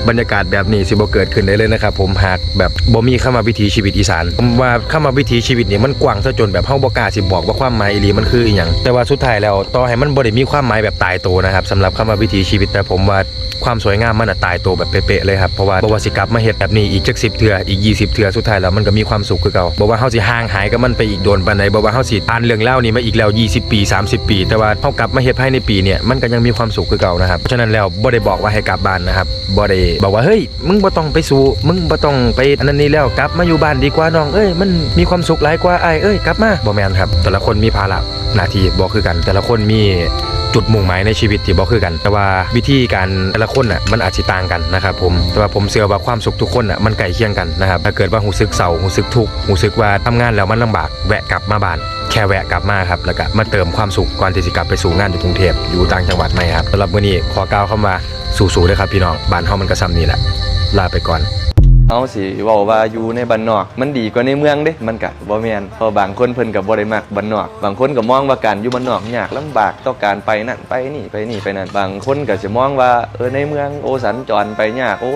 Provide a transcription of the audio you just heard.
ບັນຍາກາດແບບນີ້ຊິບໍ່ເກີດຂຶ້ນໄດ້ເລີຍນະຄັບ ຜົມຫາກແບບບໍ່ມີຄຳວ່າວິຖີຊີວິດອີສານ. ຜົມວ່າຄຳວ່າວິຖີຊີວິດນີ້ມັນກວ້າງຊະຈົນແບບເຮົາບໍ່ກ້າຊິບອກວ່າຄວາມໝາຍອີ່ຫຼີມັນຄືອີ່ຫຍັງ. ແຕ່ວ່າສຸດທ້າຍແລ້ວ ຕໍ່ໃຫ້ມັນບໍ່ໄດ້ມີຄວາມໝາຍແບບຕາຍໂຕນະຄັບ ສຳລັບຄຳວ່າວິຖີຊີວິດ ແຕ່ຜົມວ່າຄວາມສວຍງາມມັນນະຕາຍໂຕແບບເປະໆເລີຍຄັບ. ເພາະວ່າບໍ່ວ່າຊິກັບມາເຮັດແບບນີ້ອີກຈັກສິບເທື່ອ ອີກ ยี่สิบ ເທື່ອ ສຸດທ້າຍແລ້ວມັນກໍມີຄວາມສຸກຄືເກົ່າ. ບໍ່ວ່າເຮົາຊິຫ່າງຫາຍກັບມັນໄປອີກດົນປານໃດ ບໍ່ວ່າເຮົາຊິຜ່ານເລື່ອງລາວນີ້ມາອີກແລ້ວ ยี่สิບ ປີ ສາມສິບ ປີ ແຕ່ວ່າເຮົາກັບມາເຮັດພາຍໃນປີເນີ້ຍ ມັນກໍຍັງມີຄວາມສຸກຄືເກົ່ານະຄັບ. ເພາະສະນັ້ນແລ້ວ ບໍ່ໄດ້ບອກວ່າໃຫ້ກັບບ້ານນະຄັບ ບໍ່ໄດ້ບອກວ່າ ເຮີ້ຍ ມຶງບໍ່ຕ້ອງໄປສູ້ ມຶງບໍ່ຕ້ອງໄປອັນນັ້ນນີ້ແລ້ວ ກັບມາຢູ່ບ້ານດີກວ່ານ້ອງເອີຍ ມັນມີຄວາມສຸກຫຼາຍກວ່າອ້າຍເອີຍ ກັບມາ. ບໍ່ແມ່ນຄັບ ແຕ່ລະຄົນມີພາລະ ໜ້າທີ່ບໍ່ຄືກັນ ແຕ່ລະຄົນມີຈຸດມຸ່ງໝາຍໃນຊີວິດທີ່ບໍ່ຄືກັນ ແຕ່ວ່າວິທີການແຕ່ລະຄົນນະ ມັນອາດຊິຕ່າງກັນນະຄັບຜົມ. ແຕ່ວ່າຜົມເຊື່ອວ່າຄວາມສຸກທຸກຄົນນະ ມັນໃກ້ຄຽງກັນນະຄັບ. ຖ້າເກີດວ່າຮູ້ສຶກເສົ້າ ຮູ້ສຶກທຸກ ຮູ້ສຶກວ່າທຳງານແລ້ວມັນລຳບາກ ແວະກັບມາບ້ານ ແຄ່ແວະກັບມາຄັບ ແລ້ວກະມາເຕີມຄວາມສຸກກ່ອນທີ່ຊິກັບໄປສູ້ງານຢູ່ກຸງເທບ ຢູ່ຕ່າງຈັງຫວັດໃໝ່ຄັບ. ສຳລັບມື້ນີ້ຂໍກ່າວຄຳວ່າ ສູ້ໆເດີຄັບພີ່ນ້ອງ ບ້ານເຮົາມັນກໍຊ່ຳນີ້ແຫຼະ ລາໄປກ່ອນ. ເຮົາຊິເວົ້າວ່າຢູ່ໃນບ້ານນອກມັນດີກວ່າໃນເມືອງເດ້ ມັນກະບໍ່ແມ່ນ ເພາະບາງຄົນເພິ່ນກໍບໍ່ໄດ້ມັກບ້ານນອກ. ບາງຄົນກໍມອງວ່າການຢູ່ບ້ານນອກຍາກລຳບາກຕໍ່ການໄປນັ້ນໄປນີ້ ໄປນີ້ໄປນັ້ນ. ບາງຄົນກໍຊິມອງວ່າ ເອີ ໃນເມືອງ ໂອ ສັນຈອນໄປຍາກ ໂອ